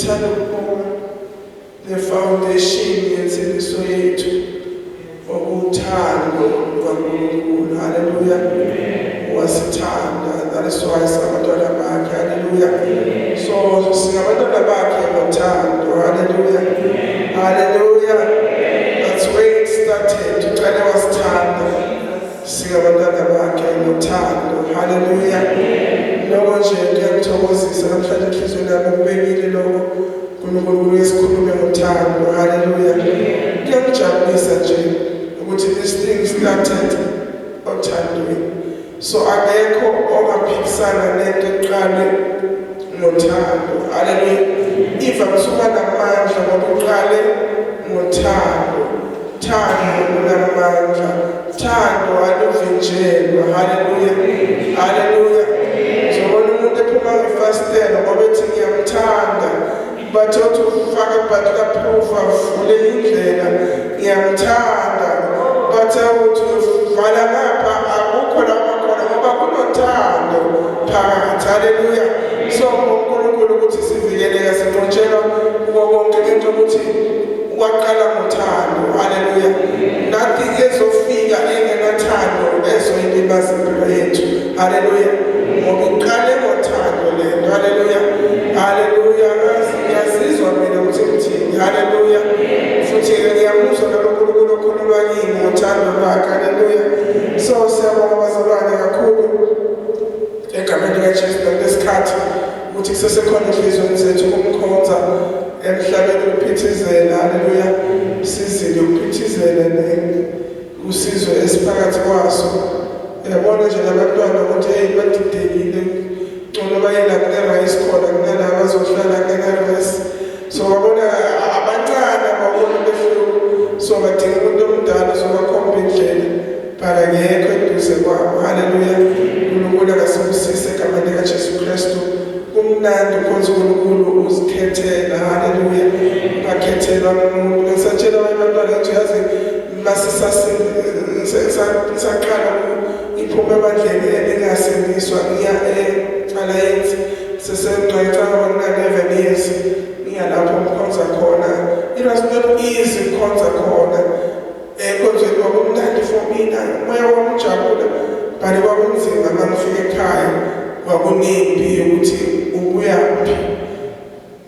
Ngithanda ukubonga the foundation yensindiso yethu, okuthando lukaNkulunkulu. Haleluya! Wasithanda, that is why singabantwana bakhe. Haleluya! So singabantwana bakhe ngothando. Haleluya, haleluya! That's where it started. Uqale wasithanda, singabantwana bakhe ngothando. Haleluya! Lokho nje kuyangithokozisa namhlanje enhliziyweni yami, kubekile lokho. uNkulunkulu esikhulume ngothando. Haleluya! Kuyangijabulisa nje ukuthi this thing started othandweni. So akekho ongaphikisana nento eqale ngothando. Haleluya! Ivamise ukuba namandla ngoba uqale ngothando. Thando lunamandla, thando aluvinjelwa. Haleluya, haleluya! Zobona umuntu ephuma ngefasitela ngoba ethi ngiyamthanda, bathi othi ufake ibhati avule indlela, ngiyamthanda, bathe uthi uvala ngapha, akukho la khona ngoba kunothando phakathi. Haleluya! So uNkulunkulu ukuthi sivikeleke, sinqotshelwa kuko konke ngenxa yokuthi waqala ngothando. Haleluya! Nothing ezofika engenathando ezoyilimaza impilo yethu. Haleluya! Ngoba iqale ngothando lento. Haleluya, haleluya! Ngiyazizwa mina ukuthi ngithini. Haleluya! Futhi-ke ngiyamuzwa nalo Nkulunkulu okhuluma kimi ngothando lwakhe. Haleluya! So siyabonga bazalwane kakhulu egameni likaJesu nakulesikhathi ukuthi kusesekhona enhliziyweni zethu ukumkhonza emhlabeni ukuphithizela. Haleluya! Sizile ukuphithizela usizwe esiphakathi kwaso. Uyabona nje nabantwana ukuthi hey, badidekile, ngcono baye la kune-rice khona kunala bazohlala kune-rice. So babona abancane, ababona umehluko, so badinga umuntu omdala ozobakhomba indlela, but akekho eduze kwabo. Haleluya! uNkulunkulu akasibusise egameni likaJesu Kristu. Kumnandi ukhonza uNkulunkulu uzikhethela. Haleluya! Ungakhethelwa umuntu. Ngisatshela abanye abantwana ngithi yazi masisaqala iphuma ebandleni elingasindiswa, ngiya e-Alliance sesengcwayicanga, kwakuna-11 years ngiya lapho ngikhonza khona. It was not easy ukukhonza khona. Enkonzweni kwakumnandi for mina, umoya wami ujabula, but kwakunzima uma ngifika ekhaya. Kwakunempi yokuthi ubuyaphi,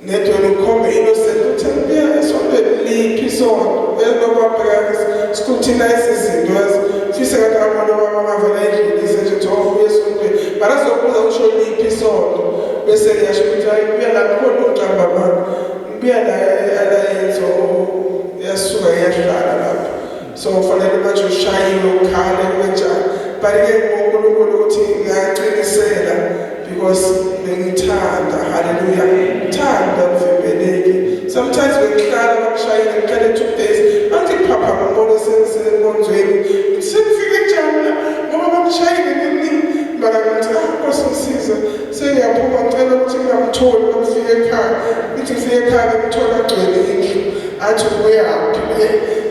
nedwena ukhombe innocent uthi ngibuya esontweni. Liphi isonto? Enobabheka scrutinize izinto, yazi fise ngathi abona baba ngavela endlulise nje ukuthi ovuya esontweni, but azobuza usho liphi isonto, bese ngiyasho ukuthi hayi, ngibuya la khona, uqamba amanga, ngibuya la e-Alliance. Yasuka iyahlala lapho, so kufanele manje ushayiwe, ukhale, kube njani. But-ke uNkulunkulu ukuthi ngiyaqinisela because bengithanda. Haleluya! Thanda mvimbeleki. Sometimes bengihlala bakushayile, ngihlale 2 days, angithi phapha, ngibone senkonzweni, sengifike njani la ngoba bangishayile nini. Mara ngithi, ah, Nkosi ngisize. Sengiyaphuma, ngicela ukuthi ngingamtholi makufika ekhaya. Ngithi ngifike ekhaya, ngimthola agcwele indlu, athi ubuyaphi?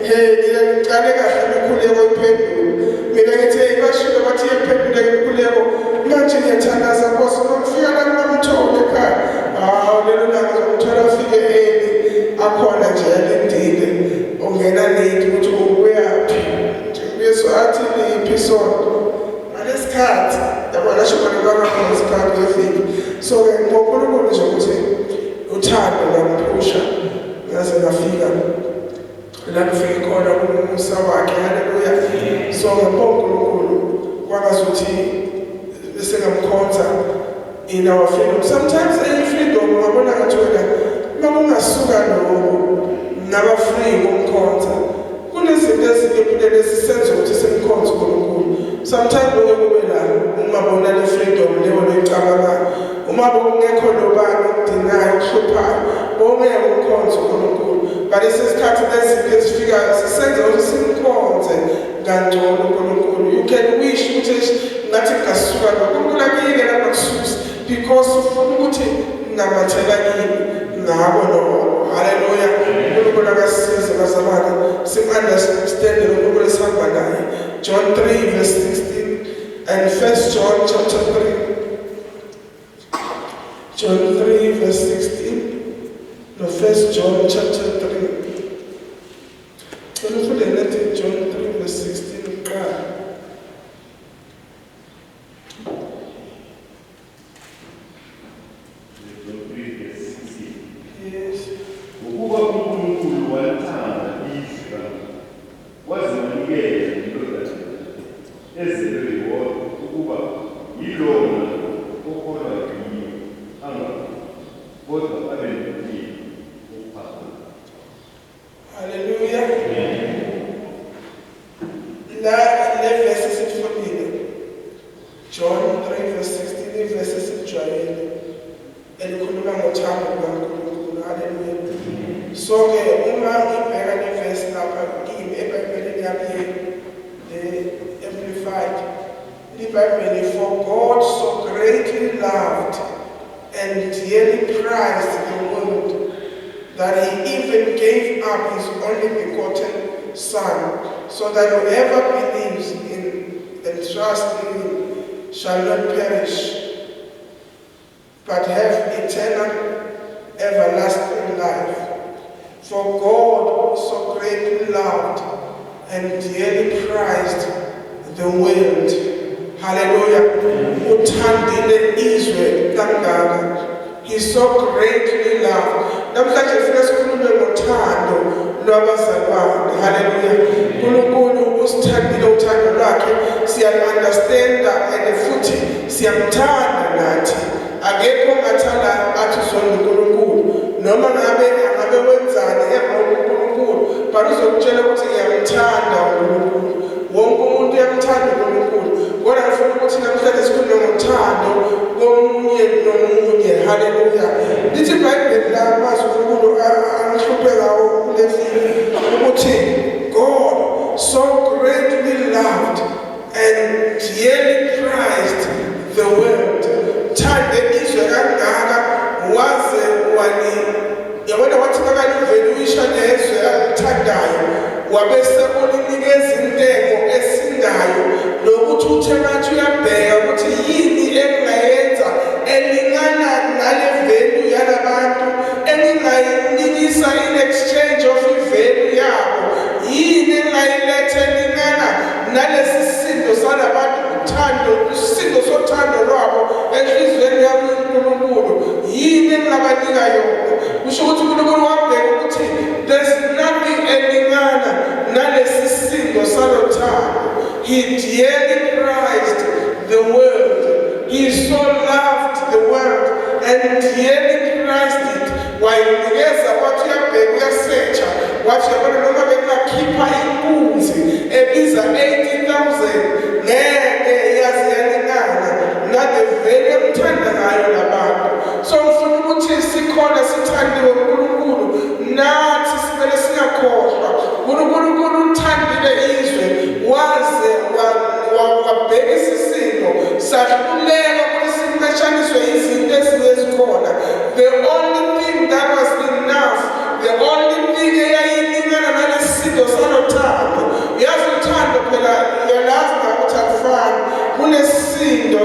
Hey, mina ngicale kahle imikhuleko iphendule. Mina ngithi hey, bashilo bathi iyaphendula imikhuleko, manje ngiyathandaza Nkosi, uma ngifika la ngingamtholi ekhaya. Hawu, lelo langa ngizomthola afike early, akhona nje alindile, ungena late ukuthi ubuyaphi. Yesu athi liphi isonto ngalesikhathi, yabona, asho khona bangakhona isikhathi kweviki. So-ke ngoNkulunkulu nje ukuthi uthando lwangiphusha ngaze ngafika la ngifike khona kumusa wakhe. Haleluya! So ngiyabonga uNkulunkulu, kwangazuthi bese ngamkhonza in our freedom. Sometimes enye freedom ungabona ngathi wena uma kungasuka lokho ngaba free ukumkhonza. Kunezinto ezinye empilweni esisenza ukuthi simkhonze uNkulunkulu. Sometimes kuke kube la ungabona le freedom leyo loyicabangayo, uma bokungekho nobani okudingayo, okuhluphayo, bongeke umkhonze uNkulunkulu. But isikhathi nezinto ezifikayo sisenza ukuthi simkhonze kangcono uNkulunkulu. You can wish ukuthi ngathi ngingasuka lo, uNkulunkulu akuyeke lapha kususa because ufuna ukuthi namathela kimi ngako lokho. Haleluya! uNkulunkulu akasisize bazalwane, sim-understand lo Nkulunkulu esihamba naye. John 3 verse 16 and 1 John chapter 3. John 3 verse 16. 1 John chapter 3. Cela ufunde nathi John 3 verse 16 kuqala. John 3 verse 16. Yes. Ngokuba uNkulunkulu walithanda izwe kangaka, waze wanikela ngendodana yakhe ezelwe yodwa ukuba yilowo okholwa yiyo angafi, kodwa abe nokuphila okuphakade. Hallelujah. La le verse esifundile. John 3 verse 16 ivesi esijwayele elikhuluma ngothando lukaNkulunkulu. Hallelujah. So ke uma ngibheka le verse lapha kimi eBhayibhelini yami le amplified iBhayibheli, "For God so greatly loved and dearly prized the world that he even gave up his only begotten son, so that whoever believes in and trusts in him shall not perish but have eternal everlasting life. For God so greatly loved and dearly prized the world." Hallelujah. Uthandile izwe kangaka. He so greatly loved. Namhlanje funa sikhulume ngothando lwabazalwane. Hallelujah. uNkulunkulu usithandile, uthando lwakhe siya-understanda and futhi siyamthanda nathi. Akekho ongathanda athi uzonda uNkulunkulu noma ngabe angabe wenzani emva kuNkulunkulu, but uzokutshela ukuthi ngiyamthanda uNkulunkulu. Wonke umuntu uyamthanda uNkulunkulu, kodwa ngifuna ukuthi namhlanje sikhulume ngothando komunye nomunye. Haleluya. Lithi iBhayibheli la, amazwi uNkulunkulu angihluphe ngawo kule viki, ukuthi God so greatly loved and dearly prized the world. Thande izwe kangaka waze wani yabona wathi makalivaluisha nezwe alithandayo, wabese ulinikeza intengo esindayo, nokuthi uthe mathi uyabheka ukuthi yini engingayenza elingana nale value yalabantu, engingayinikisa in exchange of i-value yabo, yini engingayiletha elingana nalesi sindo salabantu, uthando, isisindo sothando lwabo enhliziyweni yami uNkulunkulu, yini engingabanika yona? Kusho ukuthi uNkulunkulu wabheka ukuthi there's nothing elingana nalesi sindo salothando. He dearly prized the world. He so loved the world and dearly prized it. Wayinikeza, wathi uyabheka, uyasearcha, wathi yabona noma bengakhipha inkunzi ebiza 80,000 ngeke yazi yalingana nale value emthanda ngayo labantu. So ngifuna ukuthi sikhona sithandiwe uNkulunkulu, nathi simele singakhohlwa uNkulunkulu uthandile izwe waze wabheka isisindo sahluleka ukuthi sinqeshaniswe izinto ezinye ezikhona. The only thing that was enough, the only thing eyayilingana nalesisindo salothando, yazi uthando phela uyalazi ukuthi akufani, kunesisindo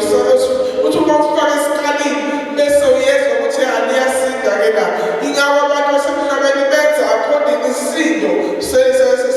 uthi uma ufaka esikalini bese uyezwa ukuthi aliyasinda-ke la. Ingako abantu basemhlabeni benza according isisindo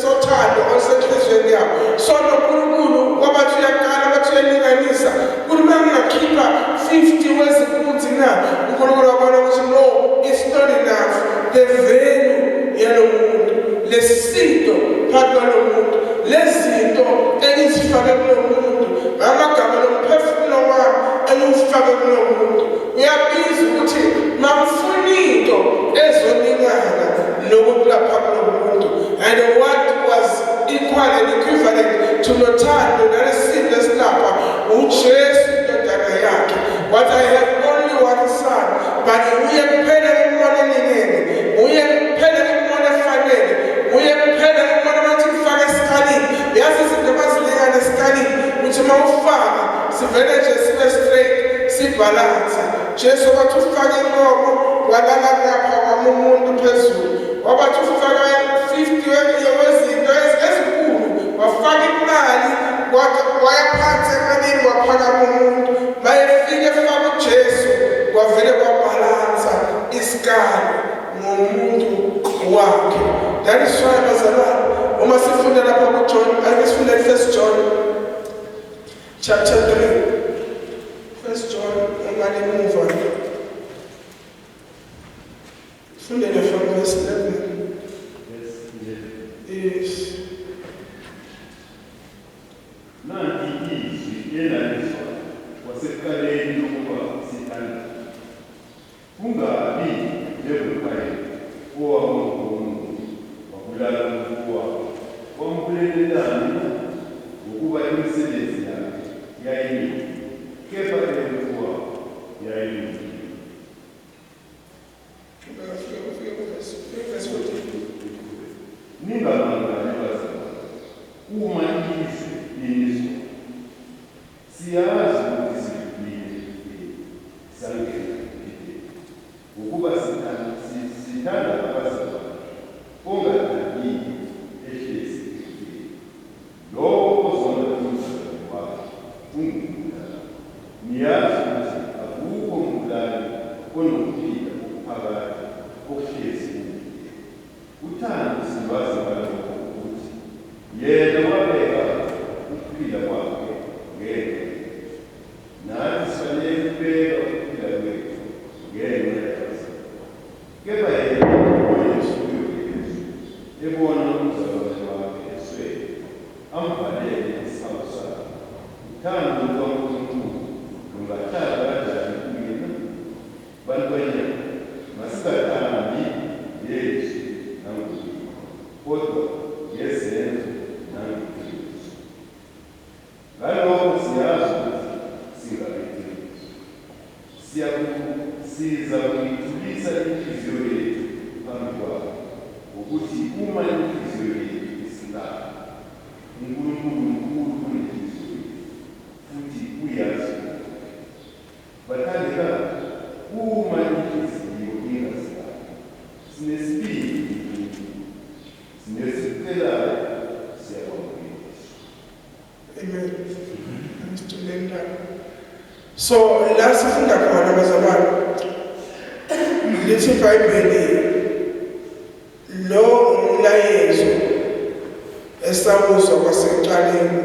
sothando olusenhliziyweni yabo. So noNkulunkulu wabathi uyaqala, bathi uyalinganisa kuthi uma ngingakhipha 50 wezinkunzi na, uNkulunkulu wabona ukuthi no, it's not enough. The value yalo muntu, lesindo phakathi kwalo muntu, lezinto engizifake kulo muntu, ngamagama lomphefumulo wami engiwufake kulo muntu, uyabiza ukuthi makufuna into ezolingana nokulapha kulo muntu. And what was equal and equivalent to lothando nalesindo esilapha uJesu indodana yakhe. What I have only one son, but uye kuphela embona elingene, uye kuphela embona efanele, uye kuphela embona bathi kufaka esikalini. Yazi izinto mazilingane esikalini, uthi uma ufaka sivele nje sibe straight, sibalance. Jesu wathi ufake inkomo walala ngapha kwami umuntu phezulu, wabathi ufaka 50 wezinto ezinkulu, wafaka imali, waya phansi emalini, waphakama umuntu. Mayefika efaka uJesu, kwavele kwabalansa isikalo ngomuntu. Ngokwakhe. That is why, bazalwane, uma sifunda lapha kuJohn, ake sifunde First John chapter 3. First John, ungale muva, fundele from verse 11. Verse 11. Yes. Nanti izwi elalizwa kwasekuqaleni lokuba sithandane. Kungabi njengoKayini owayengomubi wabulala umfowabo. Wambulelelani na? Ngokuba imisebenzi yakhe yayimibi, kepha eyomfowabo yayilungile. Ufike verse 14. Ningamangali bazalwane uma izwe linizonda. Siyazi ukuthi sidlulile ekufeni sangena ekuphileni, ngokuba sithanda abazalwane. Ongathandiyo ehlezi ekufeni. Lowo ozonda umzalwane wakhe ungumbulali. Niyazi ukuthi akukho mbulali onokuphila okuphakade okuhlezi kuye. Uthando silwazi ngalokho ukuthi yena wabeka ukuphila kwakhe ngenxa yethu. Nathi sifanele ukubeka ukuphila kwethu ngenxa yabazalwane. Kepha yena onemfuyo yeZulu ebona umzalwane wakhe eswele, amvalele isihawu sakhe, uthando lukaNkulunkulu lungahlala kanjani kuye na? Bantwanyana, masingathandi ngezwi nangolimi, kodwa ngezenzo nangeqiniso. Ngalokho siyazi ukuthi singabeqiniso. Siza kuyithulisa inhliziyo yethu phambi kwakhe, ngokuthi uma inhliziyo yethu isilala, uNkulunkulu mkhulu kunenhliziyo yethu, futhi uyazi konke. Bathandekayo, uma inhliziyo ingasilali, sinesibindi kuNkulunkulu, sinesicelayo siyakwamukeliswa. Amen. Asithuleni lapho. So la sifunda khona, bazalwane, lithi iBhayibheli lo umlayezo esawuzwa kwasekuqaleni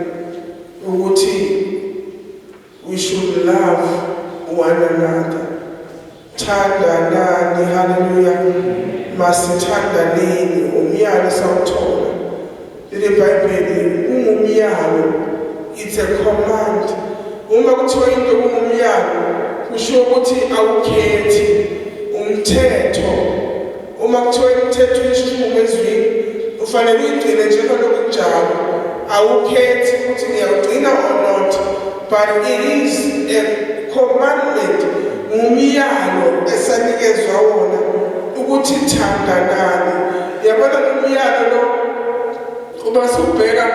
ukuthi we should love one another. Thandanani, haleluya. Masithandaneni, umyalo sawuthola. Leli Bhayibheli kungumyalo, it's a command. Uma kuthiwa into kungumyalo, kusho ukuthi awukhethi, umthetho. Uma kuthiwa imithetho ishumi ezwini, ufanele uyigcine njengalokhu kunjalo. Awukhethi ukuthi ngiyawugcina or not, but it is a commandment, umyalo esanikezwa wona ukuthi thandanani. Yabona lo myalo lo, uma siwubheka,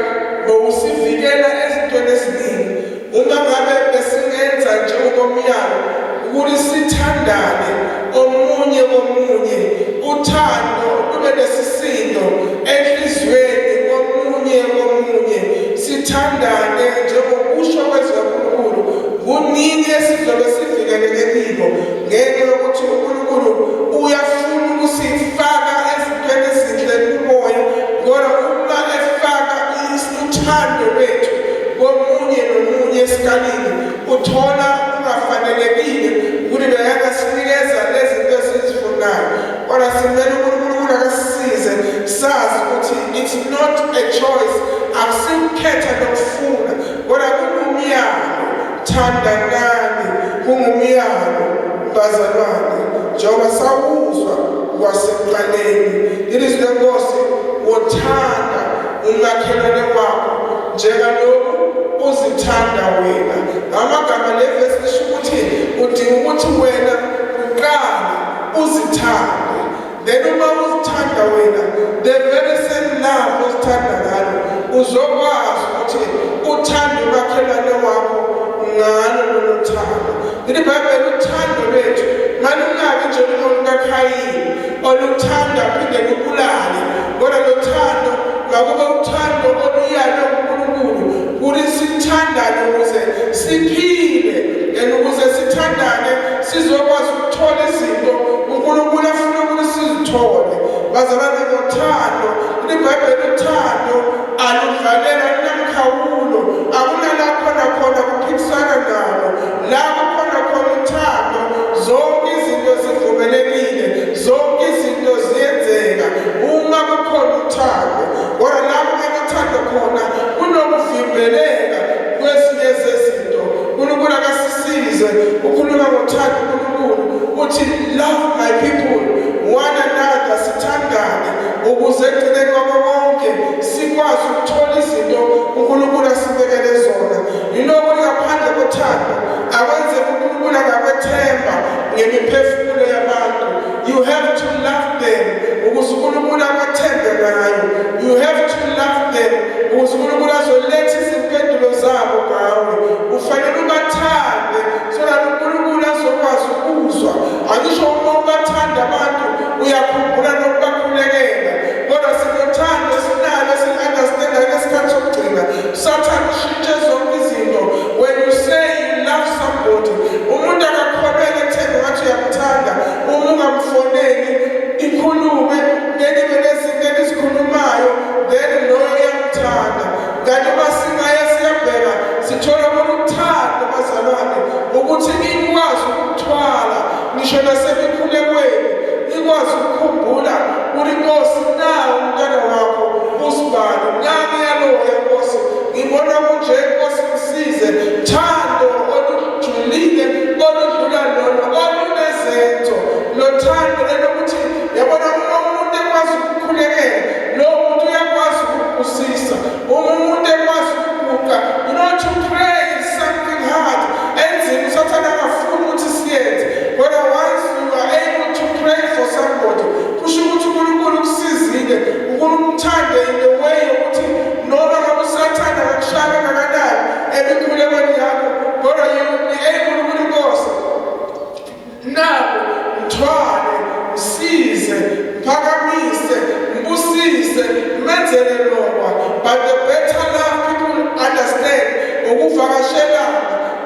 bowusivikela ezintweni eziningi. Uma ngabe besingenza njengokomyalo ukuthi sithandane omunye komunye, uthando lube nesisindo enhliziyweni komunye komunye, sithandane njengokusho kwezikaNkulunkulu, kuningi esizobe sivikeleke kibo, ngenxa yokuthi uNkulunkulu uyafuna ukusifaka ezintweni ezinhle kumoya. Kodwa uma efaka uthando lwethu komunye nomunye esikalini, uthola kungafanelekile ukuthi bengakasinikeza lezi zinto esizifunayo. Kodwa simele uNkulunkulu akasisize sazi ukuthi it's not a choice, akusikukhetha nokufuna, kodwa kungumyalo. Thandanani, kungumyalo, bazalwane, njengoba sawuzwa kwasekuqaleni. Ilizwi leNkosi, wothanda umakhelwane wakho njengalokhu uzithanda wena. Ngamagama, le vesi lisho ukuthi udinga ukuthi wena uqale uzithande, then uma uzithanda wena, the very same love ozithanda ngalo, uzokwazi ukuthi uthande umakhelwane wakho ngalo lolo thando. Lithi iBhayibheli, uthando lwethu malungabi njengolukaKhayini, oluthanda phinde lubulale, kodwa lo thando makube uthando oluyalwe uNkulunkulu ukuthi sithandane ukuze siphile, and ukuze sithandane sizokwazi ukuthola izinto uNkulunkulu afuna ukuthi sizithole, bazalwane. Ngothando, iBhayibheli, uthando aludlalelwa, lunamkhawulo. Akunala khona khona kuphikisana nalo. La kukhona khona uthando, zonke izinto zivumelekile, zonke izinto ziyenzeka uma kukhona uthando. Kodwa la kungenothando khona, kunokuvimbeleka kwezinye zezinto. UNkulunkulu akasisize. Ukhuluma ngothando uNkulunkulu, uthi, "Love my people one another." Sithandane ukuze ekugcineni kwabo konke sikwazi ukuthola izinto uNkulunkulu asibekele zona. Yiloko, ngaphandle kothando akwenzeka uNkulunkulu angakwethemba ngemiphefumulo yabantu. You have to love them ukuze uNkulunkulu akwethembe ngayo. You have to love them ukuze uNkulunkulu azoletha izimpendulo zabo ngawe. Ufanele ubathande so that uNkulunkulu azokwazi ukuzwa. Angisho, uma ubathanda abantu, uyakhumbula nokubakhulekela. Kodwa sinothando esinalo esi-understandayo ngesikhathi sokugcina. Sathane ushintshe zonke izinto. When you say you love somebody, umuntu akakholelwa ekutheni ngathi uyamthanda uma ungamfoneli, ikhulume ngenibe nezinto enizikhulumayo, then loyo uyamthanda. Kanti uma singaye siyabheka, sithola ukuthi uthando, bazalwane, ukuthi ikwazi ukuthwala ngisho nasemikhulekweni, ikwazi ukukhumbula uri, "Nkosi, nawu umntwana wakho usibani, nami yaloya, Nkosi, ngibona kunje, Nkosi, ngisize." Thando olujulile oludlula lolo olunezenzo, lo thando lelokuthi, yabona, uma umuntu ekwazi ukukhulekela, lo muntu uyakwazi ukukubusisa. Uma umuntu ekwazi ukuguqa, to pray is something hard, enzima, uSathane angafuni ukuthi siyenze. Kodwa once you are able to pray for somebody, kusho ukuthi uNkulunkulu ukusizile uNkulunkulu umthande in the way yokuthi noma ngabe uSathane akakushaya kangakanani emikhulekweni yakho, kodwa you will be able ukuthi, "Nkosi, nabo mthwale, msize, mphakamise, mbusise, menzele lokwa." But the better love people understand ukuvakashelana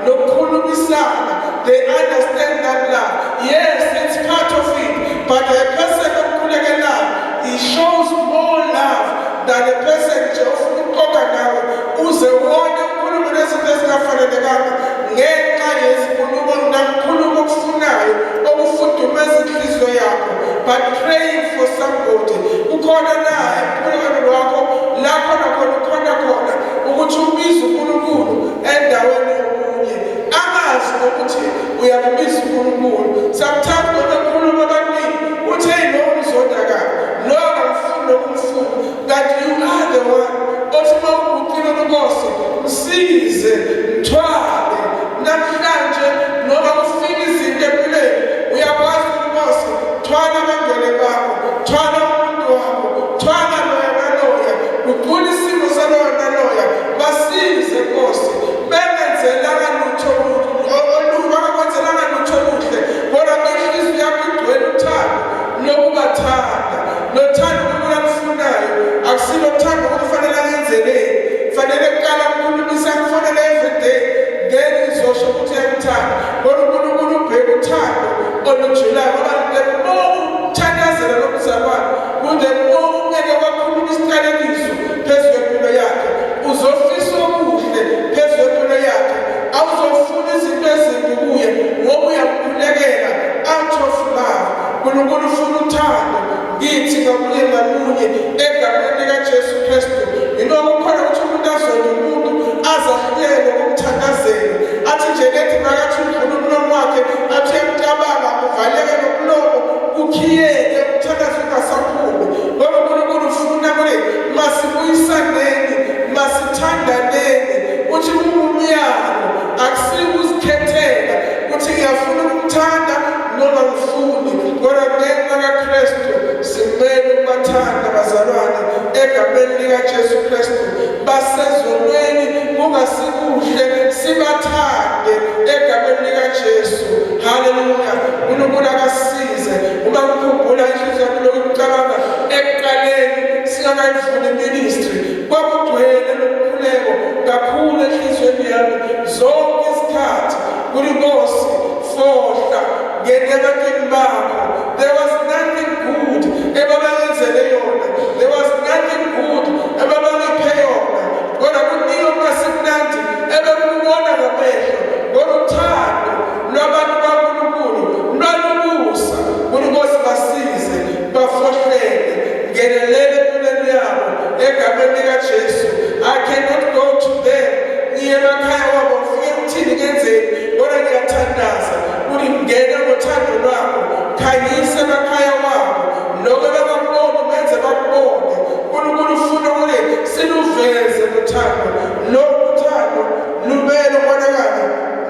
nokukhulumisana. They understand that love. Yes, it's part of it, but a person omkhulekelayo, he shows more love than a person nje ofuna ukuxoxa nawe uze wone, ukhulume nezinto ezingafanelekanga ngenxa yezinkulumo nakukhuluma okufunayo okufudumeza inhliziyo yakho. But praying for somebody, kukhona na emkhulekweni lwakho la khona khona ukhona khona ukuthi ubize uNkulunkulu endaweni yomunye, angazi nokuthi uyambiza uNkulunkulu? Sometimes noma ekhuluma abaningi, uthi, "Hey, lo umzonda kabi, lo akamfuni nokumfuna," kanti you are the one othi uma uguqile, "Nkosi, msize, mthwale namhlanje." Noma kufika izinto empilweni, uyakwazi, "Nkosi, thwala abangcwele bakho, thwala umuntu wakho, thwala loya naloya, guqula isimo saloya naloya, basize, Nkosi." Bengenzelanga lutho olubi, bangakwenzelanga lutho oluhle, kodwa inhliziyo yakho igcwele uthando lokubathanda. Lothando uNkulunkulu alufunayo akusilo thando ukuthi kufanele angenzeleni, fanele kuqala ngikhulumisa, ngifonele every day, then izosho ukuthi uyamthanda. Kodwa uNkulunkulu ubheka uthando olujulayo, ngoba the more uthandazela lo mzalwane, the more ungeke wakhuluma isiqalekiso phezu kwempilo yakhe, uzofisa okuhle phezu kwempilo yakhe, awuzofuna izinto ezimbi kuye ngoba uyamkhulekela out of love. UNkulunkulu ufuna uthando kithi ngamunye ngamunye egameni likaJesu Kristu. Yiloko kukhona ukuthi umuntu azonde umuntu, azahlulele ukumthandazela, athi nje lethi makathi udlula umlomo wakhe, athi uyamcabanga, uvaleke nomlomo, kukhiyeke, umthandazo ungasaphumi. Ngoba uNkulunkulu ufuna kule masibuyisaneni, masithandaneni. Uthi kungumyalo, akusikuzikhethela ukuthi ngiyafuna ukumthanda noma ngifuni, kodwa ngenxa kaKristu simele ukubathanda, bazalwane, egameni likaJesu Kristu. Basezonweni kungasikuhle, sibathande egameni likaJesu. Haleluya! uNkulunkulu akasize. Uma ngikhumbula, inhliziyo yami lokhu icabanga ekuqaleni singakayivuli ministry, kwakugcwele lomkhuleko kakhulu enhliziyweni yami zonke isikhathi kuri, "Nkosi, fohla, ngene ebantwini bakho." There was nothing good ebabenzele yona. Ngenelela empilweni yabo egameni likaJesu. I cannot go to them, ngiye emakhaya wabo, ngifike ngithini, ngenzeni, kodwa ngiyathandaza ukuthi ngena ngothando lwakho, khanyisa emakhaya wabo, lokho bangakuboni benze bakubone. uNkulunkulu ufuna ukuthi siluveze lothando, lokhu uthando lumele ukubonakala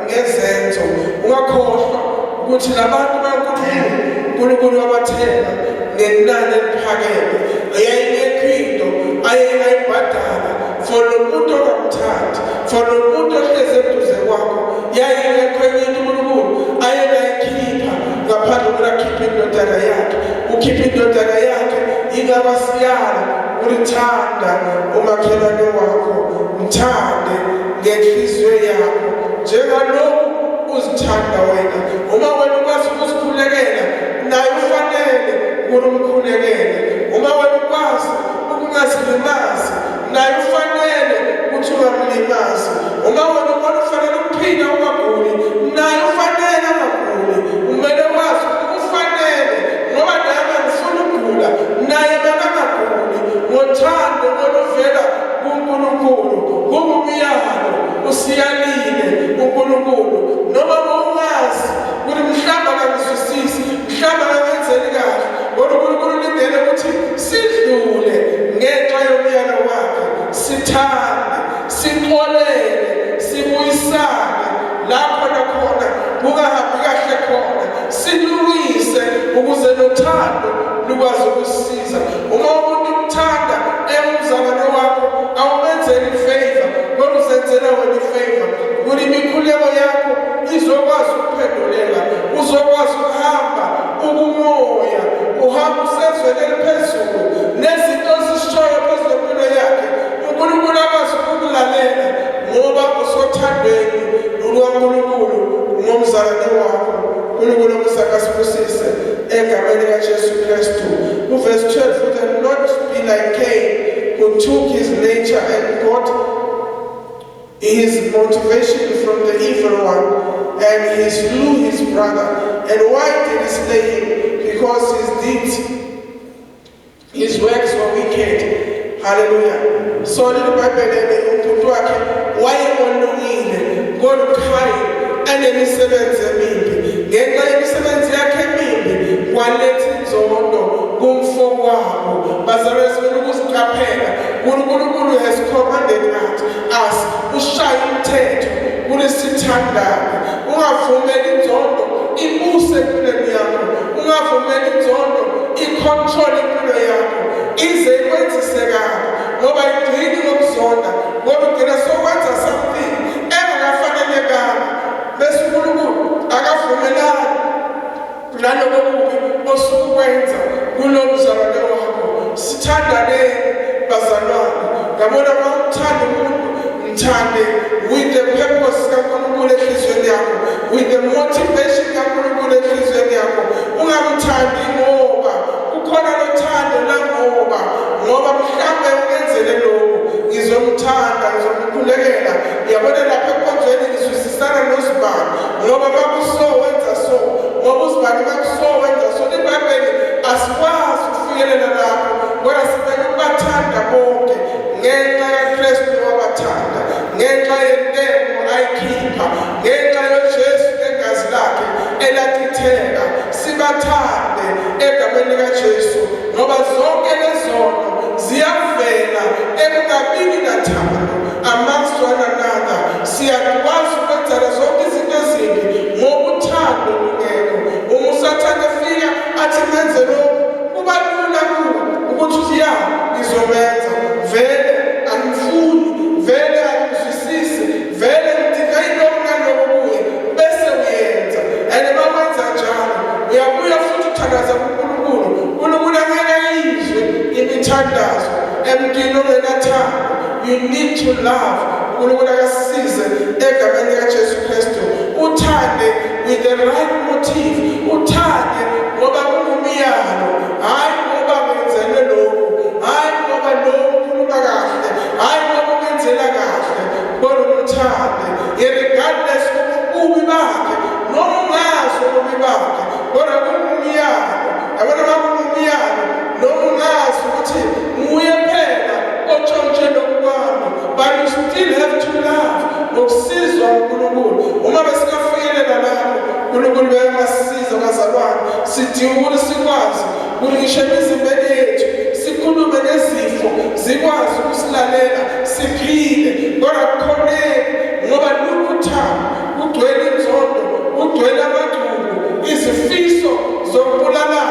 ngezenzo. Ungakhohlwa ukuthi labantu baNkulunkulu, uNkulunkulu wabathenga ngenani eliphakeme. Yayingekho into ayengayibhadala for lo muntu ongamthandi, for lo muntu ohlezi eduze kwakho. Yayingekho enye into uNkulunkulu ayengayikhipha ngaphandle kokuthi akhiphe indodana yakhe. Ukhiphe indodana yakhe, ingaba siyala ulithanda umakhelwane wakho, mthande ngenhliziyo yakho njengalokhu uzithanda wena. Uma wena ukwazi ukuzikhulekela, naye ufanele ukuthi umkhulekele. Uma wena ukwazi ukungazilimazi, naye ufanele ukuthi ungamlimazi. Uma wena ubona ufanele ukuphila ungaguli, naye ufanele angaguli. Kumele wazi ukuthi ufanele, ngoba naye angifuni ukugula, naye makangaguli. Ngothando oluvela kuNkulunkulu, kungumyalo usiyalile uNkulunkulu. Noma ungazi ukuthi mhlawumbe akangizwisisi, mhlawumbe akangenzeli kahle, kodwa uNkulunkulu ulindele ukuthi sidlule ngenxa yomyalo wakhe, sithande, sixolele, sibuyisane la khona khona kungahambi kahle khona, silungise ukuze nothando lukwazi ukusisiza. Uma umuntu umthanda engumzalwane wakho, awumenzeli ifavor, kodwa uzenzela wena ifavor, ukuthi imikhuleko yakho izokwazi ukuphenduleka, uzokwazi ukuhamba ukumoya, uhamba usezweni eliphezulu, nezinto ozishoyo phezu kwempilo yakhe uNkulunkulu akwazi ukukulalela, ngoba usothandweni lukaNkulunkulu ngomzalwane wakho. uNkulunkulu omusakasibusise egameni likaJesu Kristu. Uverse 12 futhi, "And not be like Cain, who took his nature and got his motivation from the evil one, and he slew his brother. And why did he slay him? Because his deeds, his works were wicked." Hallelujah. So leli Bhayibheli, umuntu wakhe wayengolungile, kodwa uKhayin anemisebenzi emibi. Ngenxa yemisebenzi yakhe emibi kwaletha inzondo kumfowabo. Bazalwane, simele ukuziqaphela. uNkulunkulu has commanded us, ushaya umthetho kulisithandane. Ungavumeli inzondo ibuse empilweni yakho, ungavumeli inzondo icontrol impilo yakho ize ikwenzise kabi, ngoba igcini ngokuzonda, ngoba ugcina sokwenza something engakafanelekanga, bese uNkulunkulu akavumelani naloko kubi osukukwenza kulo mzalwane wakho. Sithandaneni, bazalwane. Yabona, uma uthanda umuntu, mthande with the purpose kaNkulunkulu enhliziyweni yakho, with the motivation kaNkulunkulu enhliziyweni yakho. Ungamthandi ngoba kukhona lothando langoba ngoba mhlambe ungenzele lokhu, ngizomthanda, ngizomkhulekela. Yabona, lapha enkonzweni ngizwisisana nozibani, ngoba makuso wenza so, ngoba uzibani makuso wenza so. IBhayibheli asikwazi ukufikelela lapho, kodwa simele ukubathanda bonke ngenxa kaKristu wabathanda, ngenxa yentengo ayikhipha, ngenxa yoJesu negazi lakhe elachitheka. Sibathande egameni likaJesu, ngoba zonke lezono ziyavela ekungabini nathando amongst one another. Siyakwazi ukwenzela zonke izinto ezimbi ngoba uthando lungekho. Uma uSathane efika athi menze lokhu, kuba lula kuwe ukuthi uthi, "Ya, ngizomenza, vele angifuni, vele angizwisisi, vele ngidinga ilokhu nalokhu kuye," bese uyenza. And uma wenza njalo, uyabuya futhi uthandaza kuNkulunkulu, uNkulunkulu angeke ayizwe imithandazo emntwini ongenathando. You need to love. uNkulunkulu akasisize egameni likaJesu Kristu. Uthande with the right motive, uthande ngoba kungumyalo, hayi ngoba ngenzelwe lokhu, hayi ngoba lo ukhuluma kahle, hayi ngoba ungenzela kahle, kodwa umthande regardless ububi bakhe, noma ungazi ububi bakhe, kodwa kungumyalo. Yabona, uma kungumyalo, noma ungazi ukuthi Sidinga ukuthi sikwazi ukuthi ngisho emizimbeni yethu sikhulume nezifo zikwazi ukusilalela siphile, kodwa kukhoneki ngoba lukhu thando kugcwele inzondo, kugcwele amagcubu, izifiso zokubulalana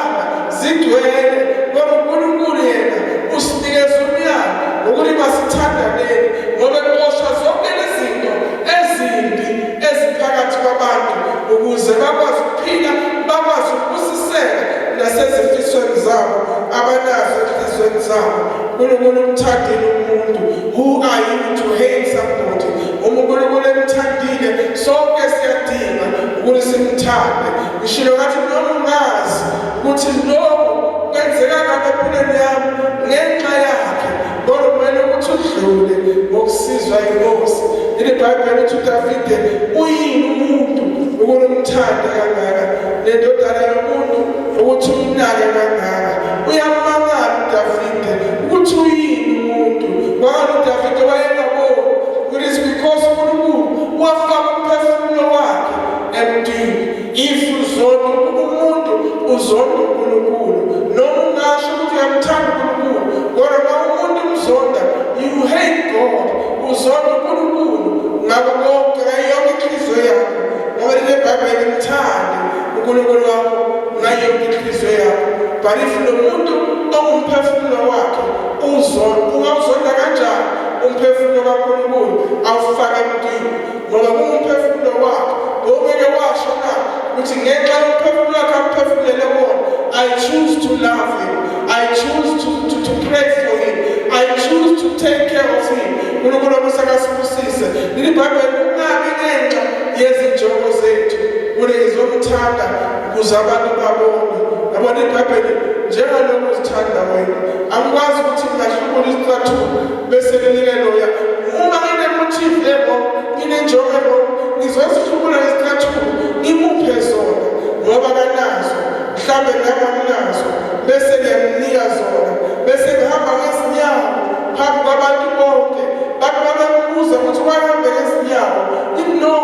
zigcwele. Kodwa uNkulunkulu yena usinikeza umyalo ukuthi masithandaneni, ngoba exosha zonke lezi zinto ezimbi eziphakathi kwabantu ukuze bakwazi ukuphila, bakwazi ukubusiseka nasezifisweni zabo abanazo enhliziyweni zabo. uNkulunkulu umthandile umuntu. Who are you to hate somebody? Uma uNkulunkulu emthandile, sonke siyadinga ukuthi simthande. Ngishilo ngathi noma ungazi ukuthi lokhu kwenzeka ngabe empilweni yami ngenxa yakhe, kodwa kumele ukuthi udlule ngokusizwa inkosi. IBhayibheli lithi uDavide uyini umuntu ukuthi umthande kangaka, nendodana yomuntu ukuthi umnake kangaka. Uyamangala uDavide ukuthi uyini umuntu. Kwangani uDavide wayengaboni ukuthi it's because uNkulunkulu wafaka umphefumulo wakhe emntwini. If uzonda umuntu, uzonda uNkulunkulu. Noma ungasho ukuthi uyamthanda uNkulunkulu, kodwa uma umuntu umzonda, you hate God. Uzonda uNkulunkulu ngakho konke, ngayo yonke inhliziyo yakho, ngoba lile Bhayibheli, mthande uNkulunkulu wakho ngayo yonke inhliziyo yakho. But if lo muntu ongumphefumulo wakhe uzonda, ungawuzonda kanjani umphefumulo kaNkulunkulu awufake emntwini? Ngoba kungumphefumulo wakhe. Bowungeke washo na ukuthi ngenxa yomphefumulo wakhe amphefumulele wona, I choose to love him, I choose to pray for him, I choose to take care of him. uNkulunkulu omusakasibusise. Leli Bhayibheli, kungabi ngenxa yezinjongo zethu kule ngizomthanda ukuze abantu babone. Yabona iBhayibheli, njengalokhu uzithanda wena. Angikwazi ukuthi ngingahlubula isicathulo bese nginike loya uma ngine-motive e-wrong, nginenjongo e-wrong. Ngizozihlubula isicathulo ngimuphe zona ngoba kanazo, mhlawumbe nami anginazo, bese ngiyamnika zona, bese ngihamba ngezinyawo phambi kwabantu bonke. Bantu babembuza ukuthi wahambe ngezinyawo. No,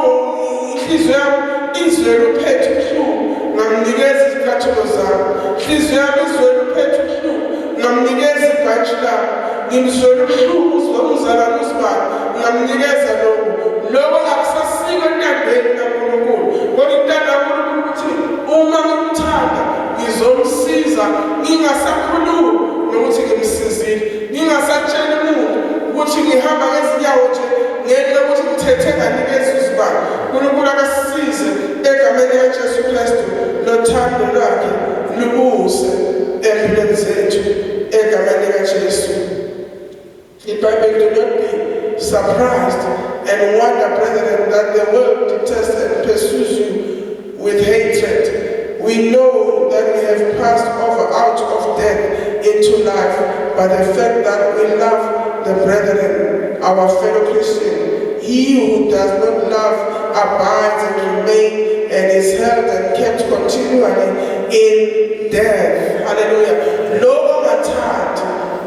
inhliziyo yami izwele uphethe ubuhlungu, ngamnikeza izicathulo zami. Inhliziyo yami izwele uphethe ubuhlungu, ngamnikeza ibhantshi lami. Ngimzwele ubuhlungu umzalwane usibani, ngamnikeza lokhu. Lokho akusasiko entandweni kaNkulunkulu, kodwa intando kaNkulunkulu ukuthi uma ngimthanda ngizomsiza, ngingasakhulumi nokuthi ngimsizile, ngingasatsheli umuntu ukuthi ngihamba ngezinyawo nje ngenxa yokuthi ngithethe nganikeza uzibani. uNkulunkulu akasisize egameni likaJesu Kristu, nothando lwakhe lubuse empilweni zethu egameni likaJesu. IBhayibheli, do not be surprised and wonder, brethren, that the world detests and pursues you with hatred. We know that we have passed over out of death into life by the fact that we love the brethren, our fellow Christian. He who does not love abides and remains and is held and kept continually in death. Hallelujah. Lo ongathandi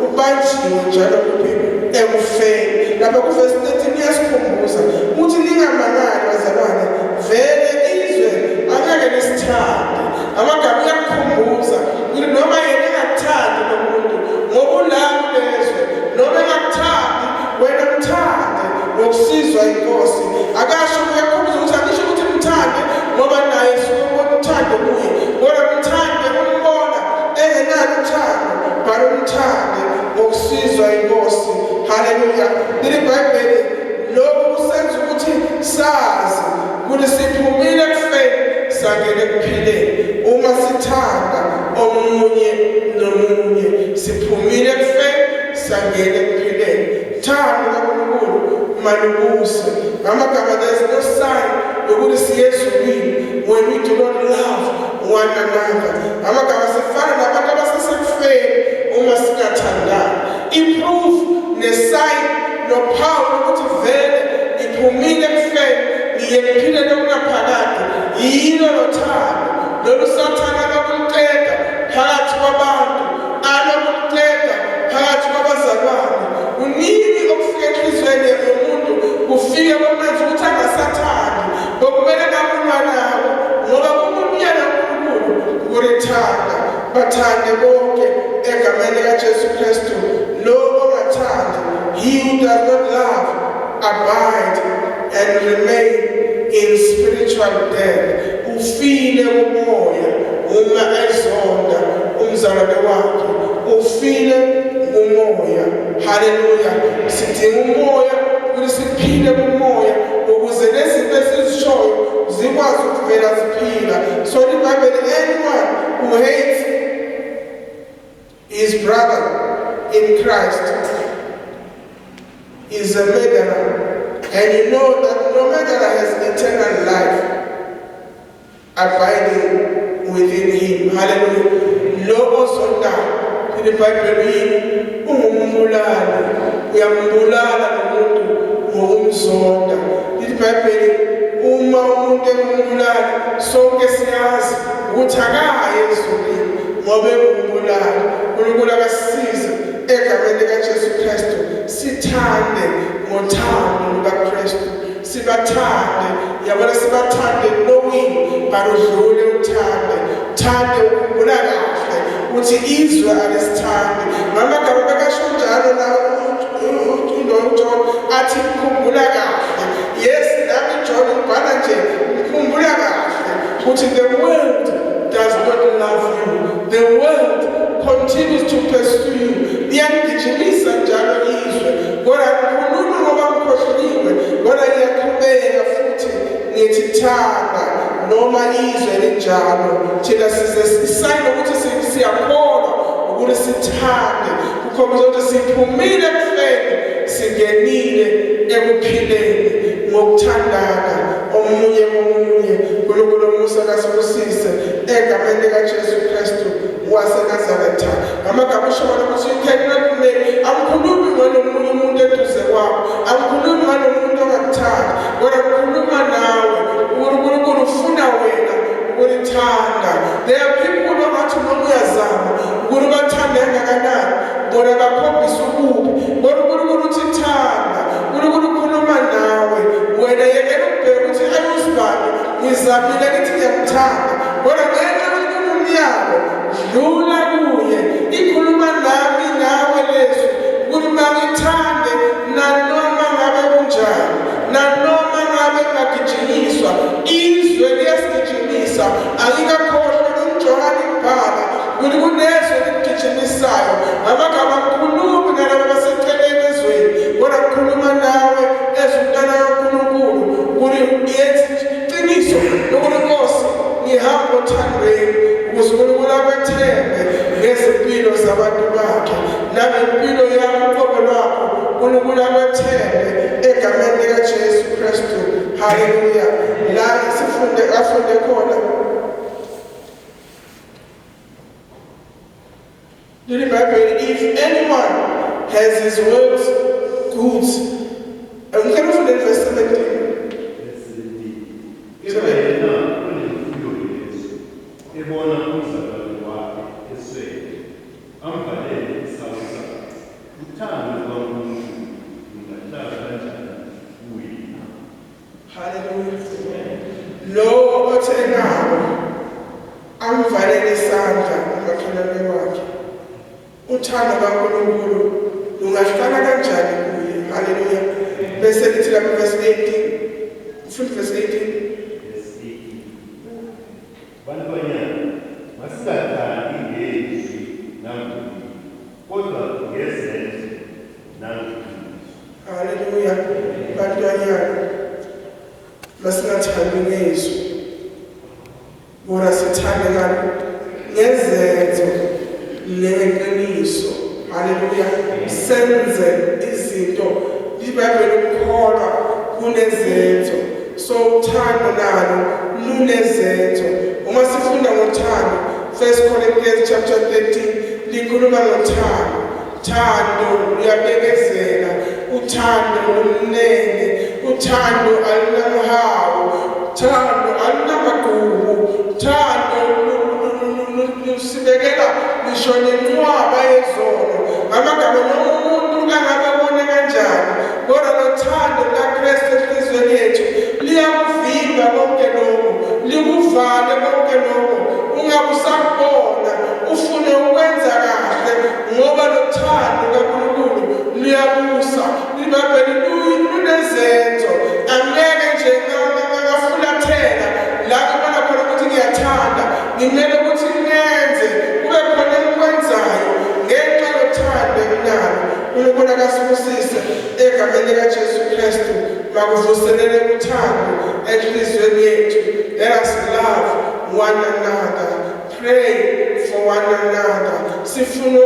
ubanjiwe njalo kuphi? Ekufeni. Lapha kuvesi 13 iyasikhumbuza ukuthi ningamangali bazalwane, vele izwe angeke lisithande. Amagama iyakukhumbuza ukuthi noma yena engakuthandi lo muntu ngoba ula kulezwe, noma engakuthandi wena, mthande ngokusizwa inkosi. Akasho, uyakhumbuza ukuthi angisho ukuthi mthande ngoba naye suke ubona uthando kuye, kodwa mthande umbona engenalo uthando, but umthande ngokusizwa inkosi. Haleluya. Leli Bhayibheli, lokhu kusenza ukuthi sazi ukuthi siphumile ekufeni sangena ekuphileni uma sithanda omunye nomunye. Siphumile ekufeni sangena ekuphileni. Thando kaNkulunkulu malubuse. Ngamagama, there is no sign yokuthi siye ezulwini when we do not love one another. Amagama, sifana nabantu abasesekufeni uma singathandani. I-proof ne-sign nophawu lokuthi vele ngiphumile ekufeni ngiye ekuphileni okungaphakade yilo lothando lolu Sathane alokuliqeda phakathi kwabantu, alokuliqeda phakathi kwabazalwane. Kuningi okufika enhliziyweni yomuntu, kufike kumenza ukuthi angasathandi. Bokumele ngakulwa nabo ngoba kungumyalo kaNkulunkulu ukuthi Egameni likaJesu Kristu, lo ongathandi, he who does not love abide and remain in spiritual death. Ufile kumoya uma ezonda umzalwane wakhe, ufile kumoya. Haleluya. Sidinga umoya ukuthi siphile kumoya ukuze lezinto esizishoyo zikwazi ukuvela ziphila. So iBhayibheli, anyone who hates his brother in Christ is a murderer, and you know that no murderer has eternal life abiding within him. Hallelujah. Lo ozondayo, iBhayibheli yini? Ungumbulali. Uyambulala lo muntu ngokumzonda. IBhayibheli, uma umuntu engumbulali, sonke siyazi ukuthi akayi ezulwini ngoba engumbulali. uNkulunkulu akasisize egameni likaJesu Kristu, sithande ngothando lukaKristu, sibathande, yabona, sibathande knowing, but udlule uthande, thande ukhumbula kahle ukuthi izwe alisithandi. Ngamagama bekasho njalo la uJohn, athi khumbula kahle. Yes, nami John ngibhala nje, khumbula kahle ukuthi the world does not love you, the world continues to pursue you. Liyangigijimisa njalo izwe, kodwa ngikhuluma ngoba ngikhohliwe, kodwa ngiyaqhubeka futhi ngithi thanda noma izwe linjalo. Thina size sisayine ukuthi siyakholwa ukuthi sithande, kukhombisa ukuthi siphumile ekufeni singenile ekuphileni ngokuthandana omunye komunye. uNkulunkulu omusa kasibusise egameni likaJesu Kristu waseNazaretha. Ngamagama usho ukuthi you cannot make, angikhulumi ngalomunye umuntu eduze kwakho, angikhulumi ngalomuntu ongakuthandi, kodwa ngikhuluma nawe. uNkulunkulu ufuna wena ukulithanda. There are people ongathi noma uyazama ukuthi bathande kangakanani, bona bakhombisa ububi, kodwa uNkulunkulu uthi thanda. uNkulunkulu ukhuluma nawe wena, yekela ukubheka ukuthi ayusibani, ngizamile ngithi ngiyakuthanda, kodwa ngenxa yokuthi kunomyalo, dlula kuye. Ikhuluma nami nawe lezwi ukuthi mangithande nanoma ngabe kunjani, nanoma ngabe ngagijinyiswa. Izwe liyasigijimisa. Angikakhohlwa noJohane ibhala ukuthi kunezwe likugijimisayo. Ngamagama ngikhulumi nalabo baseceleni ezweni, kodwa ngikhuluma nawe ezumntana kaNkulunkulu ukuthi yenza iqiniso lokuthi Nkosi ngihamba othandweni, ukuze uNkulunkulu akwethembe ngezimpilo zabantu bakhe nangempilo yakho uqobo lwakho. uNkulunkulu akwethembe egameni likaJesu Kristu. Haleluya. La sifunde afunde khona leli Bible, if anyone has his world's goods, ngicela ufunde verse 17. Kepha yena onemfuyo yezwe, ebona umzalwane wakhe eswele, amvalele isawu sakhe, uthando lukaNkulunkulu lungahlala kanjani kuye na? Haleluya. Lo othengayo amvalele isandla umakhelwane wakhe, uthando kaNkulunkulu lungahlala kanjani kuye? Haleluya. Bese lithi lapha verse 18, futhi verse 18. Verse 18. Bantwanyana, masingathandi ngezwi nangolimi, kodwa ngezenzo nangeqiniso. Haleluya. Bantwanyana, masingathandi ngezwi, kodwa sithande ngani? Ngezenzo nengeqiniso. Haleluya. Senze izinto. IBhayibheli, ukukholwa kunezenzo, so uthando nalo lunezenzo. Uma sifunda ngothando, 1 Corinthians chapter 13 likhuluma ngothando. Thando luyabekezela, uthando lumnene, uthando alunamhawu, thando alunamagugu, thando lusibekela ngisho nenqwaba yezono. Ngamagama, noma umuntu angabe abone kanjani, kodwa lothando lukaKristu enhliziyweni yethu liyakuvimba konke lokhu, likuvale konke lokhu, ungabe usakubona ufune ukwenza kahle. Akasibusise egameni likaJesu Kristu. Makuvuselele uthando enhliziyweni yethu. Let us love one another, pray for one another. Sifuna